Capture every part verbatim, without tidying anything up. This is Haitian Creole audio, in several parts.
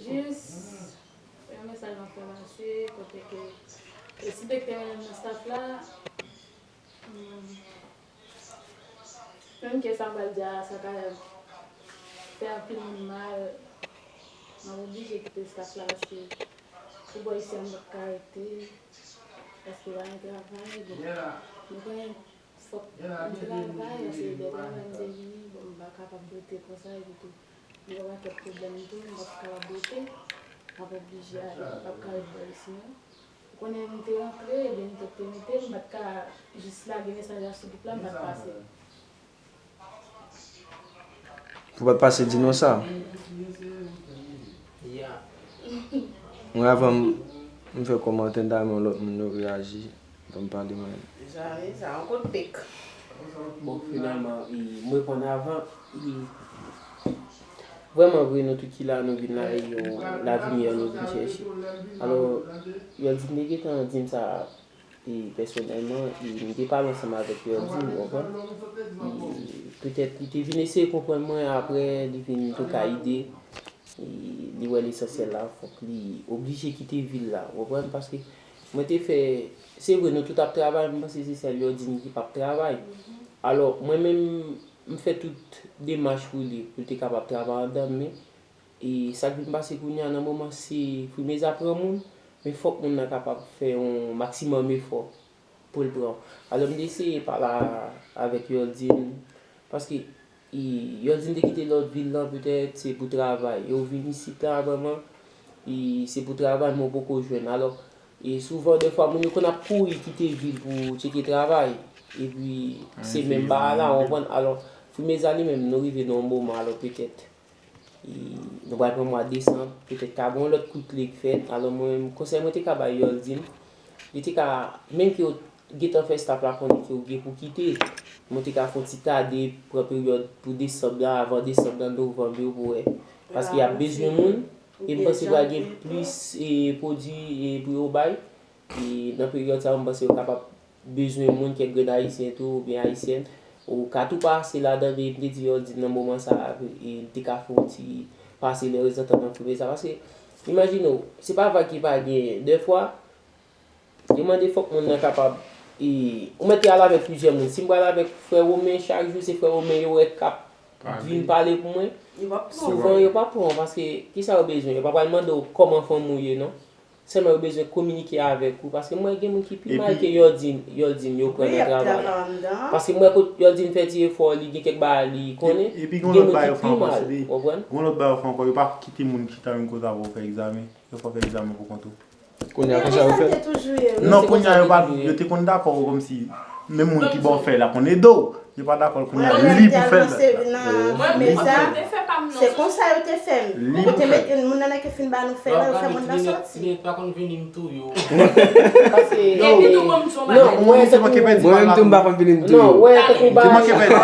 Jis yon mesaj m ap fè pase, kote ke, e si te gen nan staff la, hmm, menm ke sa m pral di a, sa ka fè anpil moun mal, m ap oblije kite staff la, paske pou bò isi a m p ap ka rete, paske pa gen travay, bon, nou konnen fòk m travay, paske de travay m te vini, bon, m pa kapab rete konsa, epi tou, m gen yon pakèt pwoblèm tou, m p ap kapab rete, m ap oblije ale, m p ap ka ret bò isi non. Ou konnen m te rantre, ebyen m te, te mete, m pa t ka jis lage mesaj la sou gwoup la, m pa t pase. Pou pa t pase di nou sa. Mwen avan m, m fè kòmantè, m ta renmen yon lòt moun yo reyaji. Ban m pale mwen. Sa, sa, yon kout pik. Bon, finalman, e, m reponn avan, e, vrèman vre, nou tout ki la, nou vin la, e yon lavi miyò nou vin chèche. Alò, Yoldine te gentan di m sa, e, pèsonèlman, e, m te pale ansanm avèk Yoldine, ou konprann? E, petèt, li te vin eseye konprann mwen, apre, li vin tou ka ide. E li wè lesansyèl la, fòk li oblije kite vil la, ou konprann? Paske mwen te fè, se vre, nou tout ap travay, m panse se sèl Yoldine ki p ap travay. Alò, mwen menm, m fè tout demach pou li, pou l te kapab travay anndan, men, e sa k vin pase kounye a nan moman, se Frimeza pran moun, men fòk moun nan kapab fè yon maksimòm efò. Pou l pran. Alò, m te eseye pale avèk Yoldine, paske Yoldine te kite lòt vil lan, petèt, se pou travay. Yo vin isit la, vrèman, se pou travay, men yo poko jwenn. Alò, e souvan, dèfwa, moun yo konn ap kouri kite vil pou tcheke travay. Epi, se menm bagay la, w konprann? Alò, Frimeza li menm, nou rive nan yon moman, alò, petèt, E nou pral pran mwa desanm, petèt ka gen yon lòt kout li k fèt. Alò mwen menm, konsèy mwen te ka bay Yoldine, li te ka, menm ke w gentan fè staff la konnen ke w gen pou kite, men w te ka fè yon ti tade, pran peryòd pou desanm lan, avan desanm lan, novanm yo pou wè. Paske y ap bezwen moun, e m panse pral gen plis e pwodui e pou yo bay. E nan peryòd sa a, m panse yo kapab bezwen moun, kèk grenn ayisyen tou, oubyen ayisyèn. Ou ka tou pase ladan, men m te di Yoldine nan moman sa a, e li te ka fè yon ti pase lè rezantan nan foume sa. Paske, imajine w, se pa vag ki pa genyen. Dèfwa, yo mande fòk moun nan kapab, e, ou mèt al avèk plizyè moun. Si m pral avèk frè Romen, chak jou se frè Romen yo wè k ap vin pale pou mwen, souvan yo p ap pran w, paske kisa yo bezwen? Yo pa pral mande w kòman fanmi w ye, non. Sèlman yo bezwen kominike avèk ou, paske m wè gen moun ki pi mal ke Yoldine, Yoldine yo pran nan travay. Paske m wè kot Yoldine fè ti efò, li gen kèk bagay li konnen, gen moun ki pi mal, w konprann? Gon lòt bagay yo fè ankò, yo pa kite moun chita menm kote avè w fè egzamen, yo fè w fè egzamen pou kont ou. Kounye a konsa yo fè? Non, kounye a yo pa, yo te konn dakò kòmsi menm moun ki ba w fè l la konn ede w. Yo pa dakò l kounye a, li pou fè l. Se konsa yo te fè m. Yo te met moun nan nan ke fin ba nou fè la, yo fè moun nan sòti. Paske Mwen menm tou m pa konn vini m tou. Non, wè tankou ba egzamen an,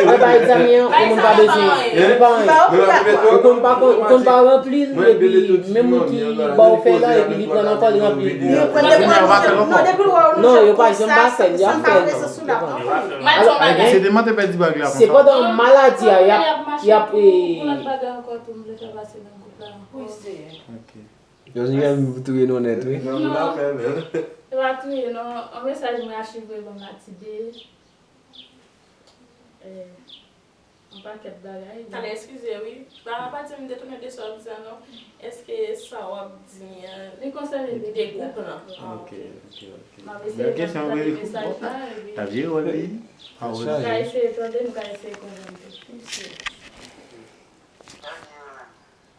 wè ba egzamen an, yon moun pa bezwen. Ou konn pa konn, ou konn pa ranpli l, epi menm moun ki ba w fè la, epi li pran l ankò, li ranpli l. Non, yo pa janm pa fè l, y ap fè l. Se demen te pèdi bag la konsa. Se pandan maladi a, y ap, y ap, e. Jòjinèl vin pou touye nou nèt wi. Se pa touye non, yon mesaj mwen achive ban m la tide. Yon pakèt bagay. Talè eskize wi, pa pa di m detounen de sa w ap di an non. Èske sa w ap di an li konsène de gwoup lan? M ap eseye tande mesaj la epi m ka eseye tande, m ka eseye konprann tou.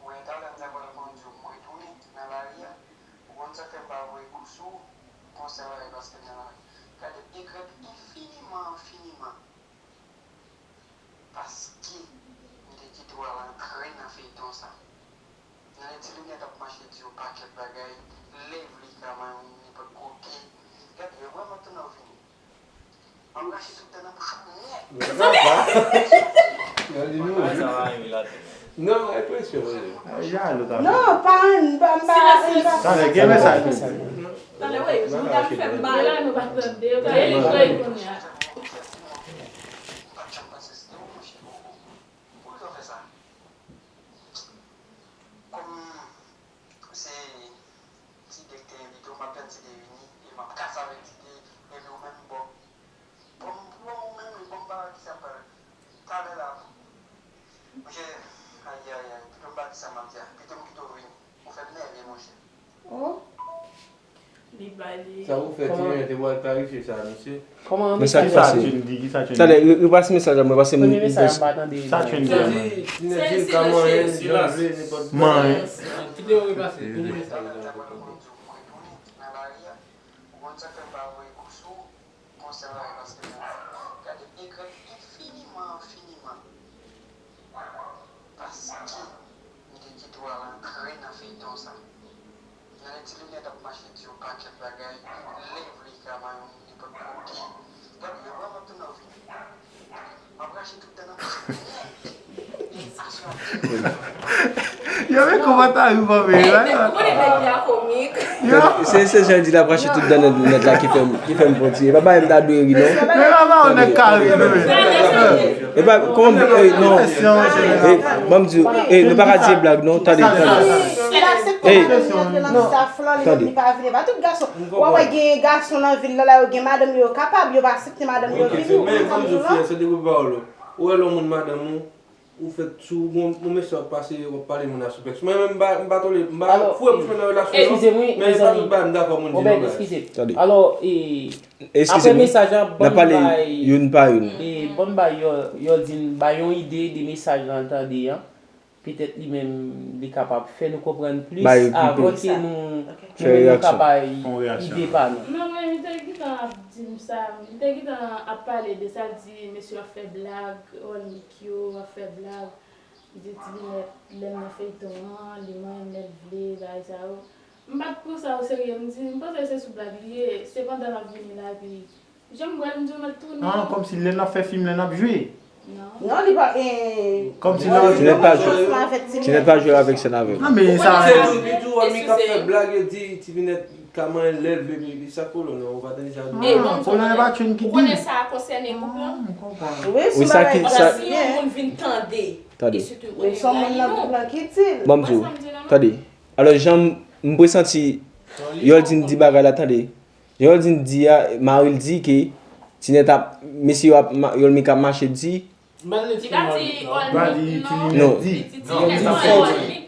Mwen talè m ta pral konn di w mwen tounen nan lari a. Ou konn sa k fè m pa voye kou sou ou pou yon sèl bagay paske m nan lari. Gade egrèt enfiniman enfiniman paske m te kite w al antre nan feyton sa. Nan lè ti linèt ap mache di yon pakèt bagay, lèv li ka manyen nenpòt kote. Gade yo vrèman tounen w vini. Non, enpresyon. Non, pa, pa, pa. Talè, gen mesaj. Bat sa m ap di a. Kite m kite w vini. Ou fè m nève, monchè. Oh. Li ba li. Sa ou fè ti nèg te pral klarifye sa, mesye. Kòman Men sa k mesaj sa? pase? Chatune di, ki sa Chatune Talè, di? repase mesaj la, mwen pase m. Premye mesaj la m pa tande. Sa Chatune di Sa a man? di, ti nèg di l ka manyen, jan l vle, nenpòt Manyen. Kite yo repase, premye mesaj la. Ou konn sa k fè m pa voye kou sou ou konsènan w paske mwen gade egrèt enfiniman, enfiniman. Paske m te kite w al antre nan feyton sa. Nan ti linèt ap mache di yon pakèt bagay, lè vle ka mayon nenpòt kote. Gade yon lòt m ap tounen vini. M ap rache tout dan nan bouch ou nèt. Yo men kòmantè yo pa veye la. Ou konnen nèg la komik. Yo. Se se jan di l ap rache tout dan nèt nèt la ki fè m ki fè m fon ti. E pa bagay m ta dwe ri non. Men la ba ou nèg ka ri men. E pa kòman m eh, non. Eh, ban m di w, eh, nou pa ka di e blag non. Tande, tande. Li aksepte madanm li rantre nan staff lan, li menm li pa vini. Pa tout gason. W ap wè gen gason nan vil lan la yo gen madanm yo, yo kapab, yo pa aksepte madanm yo vini. Ou konprann sa m di w la? Ou wè lè yon moun madanm ou, ou fèt sou yon mesye w ap pase, w ap pale moun a souplex. Mwen menm m pa m pa tole, m pa foure bouch mwen nan relasyon yo. Eskize m wi, Men e pa tout bagay m dakò moun di non guys. Eskize. Alò, e, apre mesaj la, ban m bay, youn pa youn. E, ban m bay Yordine bay yon ide de mesaj lan l tande an. Petèt li menm li kapab fè nou konprann plis avan ke nou nou menm nou ka bay ide pa nou. Non, men li te gentan ap di m sa, li te gentan ap pale de sa, l di mesye yo ap fè blag, Olmik yo ap fè blag, li di ti linèt lè m nan feyton an, li manyen m lè l vle, bagay sa yo. M pa t pran sa o serye, m di, m panse se sou blag li ye, se pandan l ap vini la, epi Jan m wè l, m di w mèt tounen. Ah, kòmsi lè n ap fè fim, lè n ap jwe. Non, li pa. Kòmsi lè n ap jwe. Ti nèt pa jwe. Ti nèt pa jwe avèk sèn avè l. Non, men sa. Se tou, li tou, Olmik ap fè blag, yo di, ti linèt ka manyen lè l vle, men sa kolon, non, ou pa tande sa. Ah, kolon pa tchwenn ki di. Ou konnen sa konsène koup lan? Wi, sa ki sa. Si yon moun vin tande, tande. Li se yon moun nan koup lan ki di l. Ban m di w, tande. Alò, jan m presanti Yordine di bagay la, tande. Jan Yordine di a, mari l di ke Ti nèt ap, mesye yo ap, Olmik ap mache di. Li pa di Olmik non. Non. Li di Ti nèt fò di.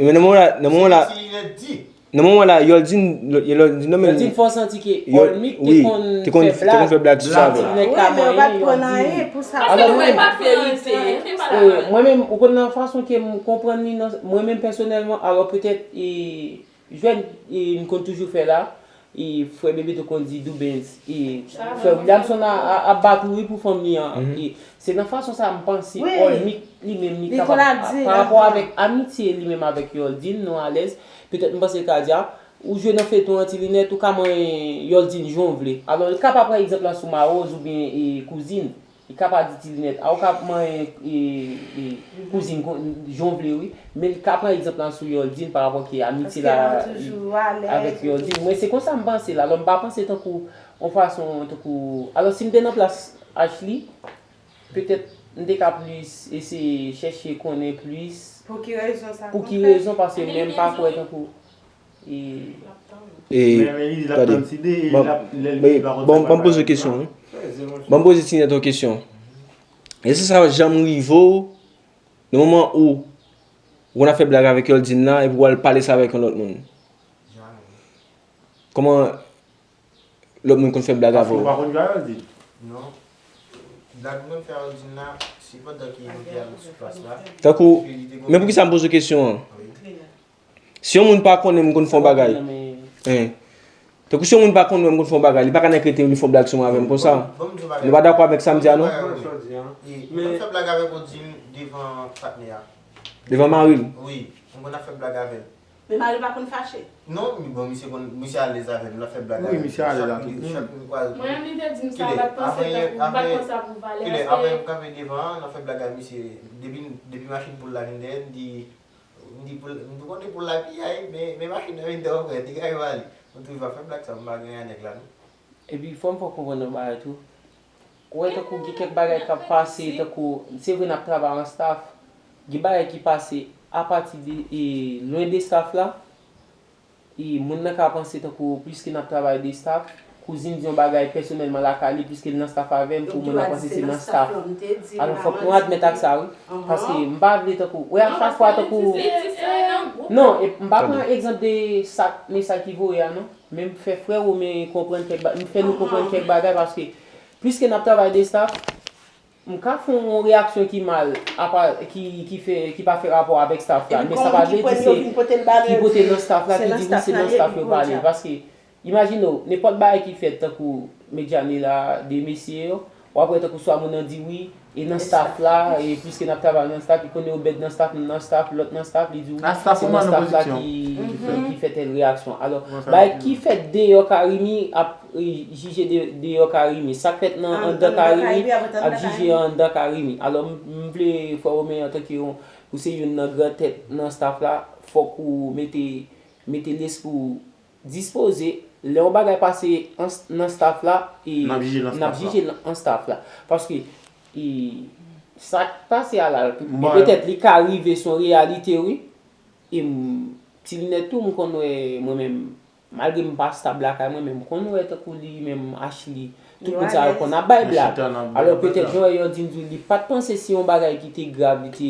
Men nan moman la, nan moman la, nan moman la, Yordine, Yordine non men. Yordine fò santi ke Olmik te konn fè blag sou sa. Ti nèt ka manyen Yordine. Paske nou pa verite. Mwen menm, ou konn nan fason ke m konprann li, mwen menm pèsonèlman, alò petèt, e, Jwèt, e, m konn toujou fè la, e, frè Bebeto konn di Doubens, e, frè Williamson a, a, ap bat ou wi pou fanm li an. E, se nan fason sa m panse Olmik li menm li kapab, pa rapò avèk amitye li menm avèk Yordine, nou alèz, petèt m panse l ka di a, ou jwe nan feyton an Ti Linèt, ou ka manyen Yordine jan w vle. Alò, li ka pa pran egzanp la sou Mawoz oubyen, e, kouzin. Li ka pa di Ti Linèt, a ou ka manyen, e, e, kouzin jan w vle wi, men li ka pran egzanp lan sou Yordine pa rapò ke amitye la avèk Yordine. Mwen se konsa m panse l, alò m pa panse tankou yon fason tankou, alò si m te nan plas Ashley, petèt m te ka plis eseye chèche konnen plis pou ki rezon, paske mwen m pa kwè tankou. E, tande, bon, ban m poze w kesyon wi. Ban m poze Ti Nèt yon kesyon. Èske sa janm rive w nan moman ou ou konn ap fè blag avèk Yoldine la epi w al pale sa avèk yon lòt moun? Kòman lòt moun konn fè blag avè w? Ou pa konn jwe a Yoldine? Non. Blag mwen fè a Yoldine la, se pandan ke nou te al sou plas la. Tankou, men poukisa m poze w kesyon an? Si yon moun pa konnen m konn fè yon bagay. Tankou si yon moun pa konn wè m konn fè yon bagay, li pa ka nèk rete li fè yon blag sou mwen avè m konsa. Nou pa dakò avèk sa m di a non? Mwen fè blag avèk Odin devan patnè a. Devan mari l? Wi, m konn ap fè blag avè l. Men mari l pa konn fache? Non, bon, misye konn, misye alèz avè m, l ap fè blag avè m. Wi, misye alèz avè m. Mwen menm li te di m sa, m pa t panse tankou, m pa t pran sa pou valè. Kilè, apre m kanpe devan an, l ap fè blag avè misye. Depi, depi machin poul la vin dèyè, m di, M di pou l, m tou konnen pou l la piyay, men, men machin nan vin tan frè, te kay vale. Mwen tou va fè blag sa, m pa gen anyen nèg la non. Epi fò m fè w konprann yon bagay tou. Ou wè tankou gen kèk bagay k ap pase, tankou, se vre n ap travay an staff, gen bagay ki pase apati de, e, lwen de staff la, e, moun nan ka panse tankou pliske n ap travay de staff, kouzin di yon bagay pèsonèlman lakay li, piske l nan staff avè m, pou moun nan panse se nan staff. Alò, fòk nou admèt ak sa, wi. Paske m pa vle tankou, wè, a chak fwa tankou, non, e m pa pran egzanp de sa, men sa ki voye a, non. Men m fè frè Romen konprann kèk ba-, m fè nou konprann kèk bagay, paske pliske n ap travay de staff, m ka fè yon reyaksyon ki mal, apa, ki, ki fè, ki pa fè rapò avèk staff la, men sa pa vle di se ki pote l nan staff la, ki di wi, se nan staff yo pale. Paske, imajine w, nenpòt bagay ki fèt, tankou Medjane la, de mesye yo, w ap wè tankou swa moun nan di wi, e nan staff la, e pliske n ap travay nan staff, li konnen yo bèd nan staff, m nan staff, lòt nan staff, li di wi, se nan staff la ki, ki, ki fè tèl reyaksyon. Alò, bagay ki fèt deyò Karimi ap e, jije de, deyò Karimi. Sa k fèt nan anndan Karimi ap jije anndan Karimi. Alò, m, m vle frè Romen, antanke yon, ou se youn nan gran tèt nan staff la, fòk ou mete, mete lespri w dispoze. Lè yon bagay pase an, nan staff la, e n ap jije l an staff la. Paske, e, sa k pase a la, petèt li ka rive, se yon reyalite, wi. E m, Ti Linèt tou, m konn wè, mwen menm, malgre m pa stab lakay mwen, men m konn wè tankou li menm, Ashley, tout moun sa yo konn ap bay blag. Alò, petèt, jan Yordine di w, li pa t panse se yon bagay ki te grav, li te,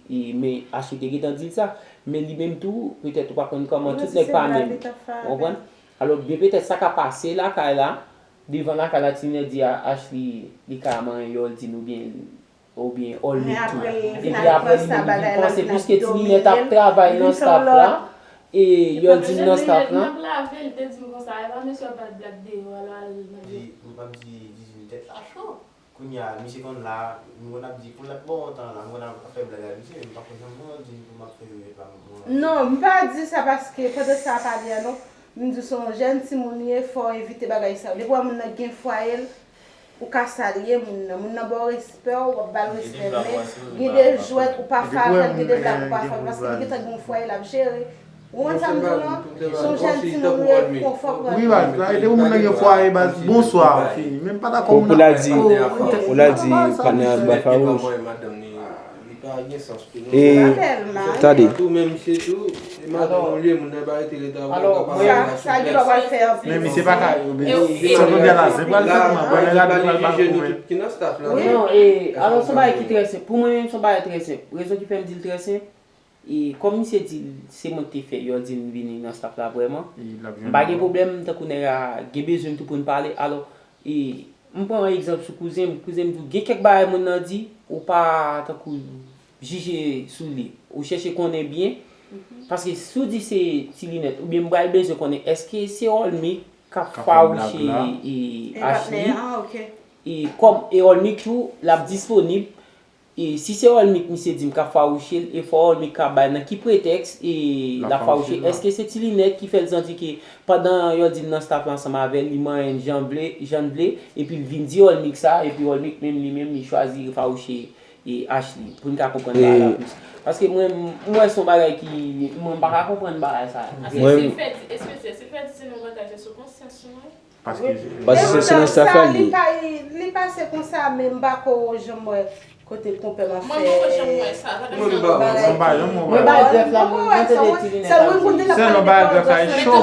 e, men Ashley te gentan di l sa. Men li menm tou, petèt, ou pa konn kòman tout nèg pa menm. Ou konprann? Alò, byen petèt, sa ka pase lakay la, devan lakay la, Ti Linèt di a Ashley, li ka manyen Yordine oubyen oubyen Olmik tou. Epi apre li menm li panse, piske Ti Linèt ap travay nan staff la, e Yordine nan staff la. M ap lave, li te di m konsa, e pa mesye ap bay blag deyò, alò al nan. Di, m ap di, di, di tèt la cho. Kounye a, misye konn la, m konn ap di, pou l ap bon tan la, m konn ap fè blag ak misye, men m pa konn janm bon di pou m ap fè yo pa mwen. Non, m pa di sa paske pandan sa a pa byen non. M di w se yon jèn timoun li ye, fò w evite bagay sa yo. Depi w wè moun nan gen fwaye l, ou ka salye moun nan. Moun nan ba w respè w, w ap ba l respè l. Men gen de jwèt ou pa fè avè l, gen de blag ou pa fè avè l, paske li gentan gen yon fwaye l ap jere. Ou konprann sa m di w lan? Se yon jèn timoun li ye, konfò pran. Wi, baz, la, depi moun nan gen fwaye, baz, bonswa, fini. Menm pa dakò moun nan. Pou l al di, pou l al di patnè a ba fawouch. Li pa gen sans tou non. E, tande. Tou men misye tou, se madanm ou li ye, moun nan pa rete ret avè w, ou ka pale la sou tèks. Men misye pa ka, sa kounye a la, zen pral fèt, man, pral rale, pral ba l koumen. Ki nan staff la. Non, e, alò, se yon bagay ki trè senp. Pou mwen menm, se yon bagay trè senp. Rezon ki fè m di l trè senp, e, kòm misye di, se mwen ki te fè Yordine vini nan staff la vrèman. M pa gen pwoblèm, tankou nèg la gen bezwen m tou pou n pale. Alò, e, m pran yon egzanp sou kouzen m. Kouzen m di w, gen kèk bagay moun nan di, ou pa tankou jije sou li. Ou chèche konnen byen. Paske si w di se Ti Linèt, oubyen m pral bezwen konnen, èske se Olmik k ap fawouche, e, Ashley? E kòm e Olmik tou, l ap disponib. E si se Olmik misye di m k ap fawouche l, e fò Olmik ka bay nan ki pretèks, e, l ap fawouche l. Èske se Ti Linèt ki fè l santi ke pandan Yordine nan staff la ansanm avè l, li manyen l jan vle, jan l vle, epi l vin di Olmik sa, epi Olmik menm li menm li chwazi fawouche, e, Ashley, pou n ka konprann bagay la plis. Paske mwen, m wè se yon bagay ki, mwen m pa ka konprann bagay sa. Paske si l fè di, espesye, si l fè di se nan bagay se sou konsyans ou, wi. Paske se, se nan staff la li ye. Li pase konsa, men m pa ko janm wè kote konpè m ap fè. Mwen poko janm wè sa. Mwen pa, mwen pa janm wè. Mwen bay grèf la, mwen tande Ti Linèt ap di. Sèlman bay grèf la cho.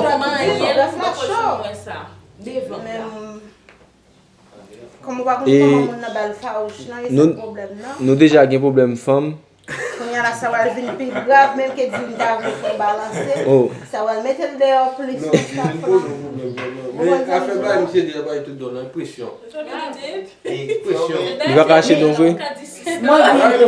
Grèf la cho. Devan. Kòm ou pa konn kòman moun nan ba l fawouch lan, e sa pwoblèm nan. Nou deja gen pwoblèm fanm. Kounye a la, sa pral vin pi grav, menm ke di m ta vle fè yon balanse. Sa pral mete l deyò plis nan staff lan. Men afè bay misye deja bay tout don nan presyon. Presyon. Li pa ka achte don vre? Mwen di,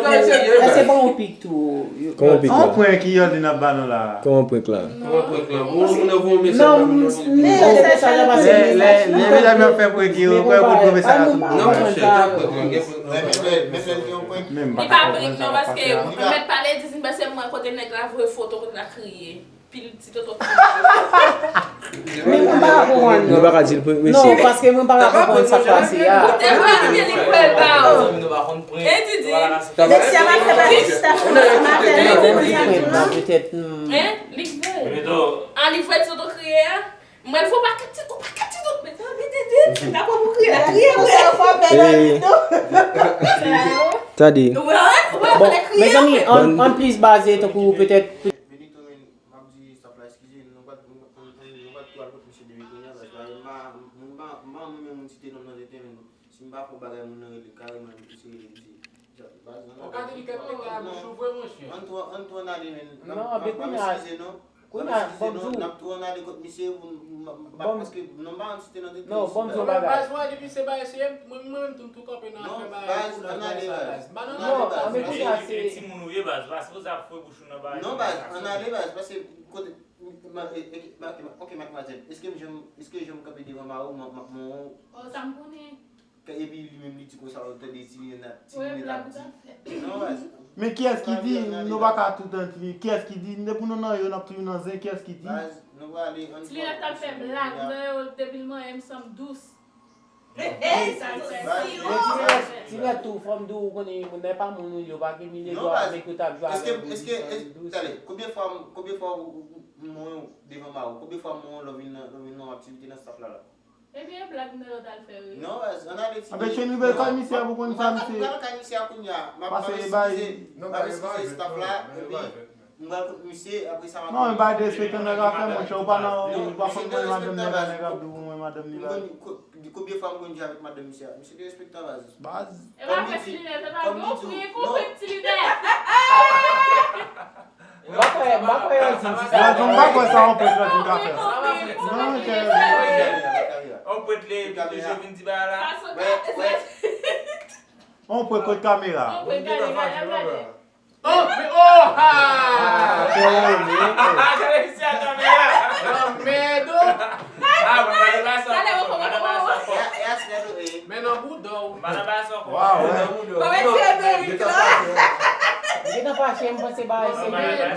èske pa yon pik tou? Kòman pik la? Yon pwen ki Yordine ap ba nou la. Kòman prank la? Kòman prank la? Bon, moun nan voye mesaj nan moun nan. Lè, lè, lè medam yo ap fè prank yo, kwè yo konn pran mesaj la sou moun. Non, monchè, pa prank la, gen prank la. Li pa prank non, paske mèt pale di, m panse mwen kote nèg la voye foto, kote l ap kriye. Pil ti toto. Men mwen pa ka konprann. Nou pa ka di l prank, mesye. Non, paske mwen pa ka konprann sa k pase a. Ou te prank, ebyen li prank pa w. E Didi? Mesye a pa fè pati staff la, se maten li te di sa. Petèt, hmm. Hein? Li vre. Ah, li vre ti toto kriye a? Mwen fè yon pakèt ti, yon pakèt ti toto. Mete, mete, mete. Dakò pou kriye, la kriye vre. Sa fò pè nan lit tou. Tande. Bon, mezanmi, ann, ann plis baze tankou petèt. M ap di staff la eskize, nou pa, nou pa, nou pa tou al kot misye depi kounye a, paske m pa, m pa Moun site non nan tenten, men si m pa fè yon bagay, moun nan rele kareman, misye rele, misye. Baz, an ale. Ou ka di li kèt pete a bouch ou vre, monchè. Ann tou, ann tou ann ale, men. Non, men kounye a, eskize non. Kounye a, ban m di w. N ap tou ann ale kot misye, pou m, m, m, paske non, m pa ann site nan tenten. Non, ban m di w yon bagay. Baz, mwen, depi se bagay serye, mwen, mwen menm tou, m tou kanpe nan afè bagay pou lòt bagay sa, baz. Ban nan non, baz. An men kounye a, se timoun ou ye, baz. Baz, ou pa sipoze ap foure bouch ou nan bagay sa. Non, baz, ann ale, baz, paske kote, ma, e, e, ma, ok, madmwazèl, èske m janm, èske janm kanpe devan mari w, m ap, m ap mwen w? Oh, sa m konnen. Epi li menm li di konsa, ou tande ti linèt, ti linèt ap di. Non, baz. Men kiyès ki di nou pa ka tout antre? Kiyès ki di depi nou nan yo, n ap toujou nan zen? Kiyès ki di? Baz, nou prale, ann. Ti linèt ap fè blag nan yo depi l manyen m sanm dous. Hey, sa se si. Ti linèt tou, fò m di w, ou konnen moun nan pa moun ou yo, pa gen milye dwa nèg yo t ap jwe avè l depi sanm dous. Tande, konbyen fwa, konbyen fwa ou, ou, ou, mwen w devan mari w? Konbyen fwa mwen w lè w vin nan, lè w vin nan aktivite nan staff la la? Ebyen, blag nan yo t al fè wi. Non, ann ale ti. Anben, chen rive kay misye a pou konn sa misye. M pral kay misye a kounye a. M ap eskize, m ap eskize staff la, epi m pral kot misye, apre sa m ap. Non, men bay derespektan nèg a fè, monchè, ou pa nan, ou pa konn mwen madanm nèg a, nèg ap di w mwen madanm li la. Konbyen fwa m konn jwe avèk madanm misye a? Misye derespektan, baz. Baz. E pa fè si linèt, e pa gen yon pri, e konprann ti linèt. M pa kwè, m pa kwè yo di sa. Yo di m pa kwè sa yon prèt la di m ka fè. Non, chè. Yon prèt li, epi toujou vin di bagay la. Yon prèt kot kamera. Yon prèt, gade, gade, gade. Oh, men, oh, ha! Gade misye a kamera. Lanmèd, oh. Ah, bon, madan pa sa. Gade, oh, oh, oh. Men nan bouda w. Madan pa sa. Waw, men nan bouda w. Kòman se Amerik la? Li te fache, m panse bagay serye.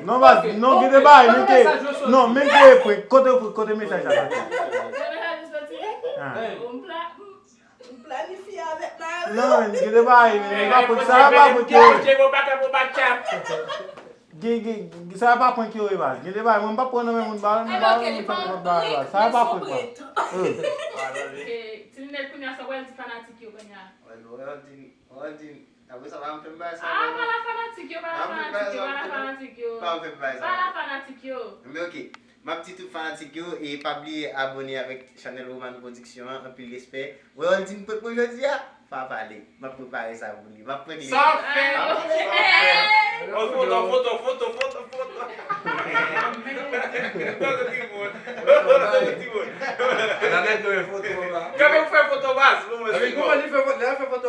Non, baz, non, gen de bagay, men ke, non, men ke prank, kote, kote mesaj la soti? Ah. M planifye avèk mari. Non, men gen de bagay, men, pa prank, sa pa prank yo ye. Gen, gen, sa pa prank yo ye, baz. Gen de bagay, mwen, m pa pran nan men moun, ba, m pa pran nan men moun, sa pa prank, baz. Sa pa prank, baz. Ti linèt kounye a, sa w pral di fanatik yo kounye a? Wè, wè, wè, wè, wè, apre sa, pa fè m bay sa. Ah, pa la fanatik yo, pa la fanatik yo, pa la fanatik yo. Pa fè m bay sa. Pa la fanatik yo. Men ok, m ap di tout fanatik yo, e pa bliye abòne avèk chanèl Roman Production an, anpil respè. Wè, Oldin prank mwen jodi a, pa pale. M ap prepare sa pou li. M ap prank li. Sa fè. Foto, foto, foto, foto, foto. Foto, timoun. Foto, timoun. Kanpe pou fè foto, baz. Bon, mwen, kòman li fè foto? Lè fè foto,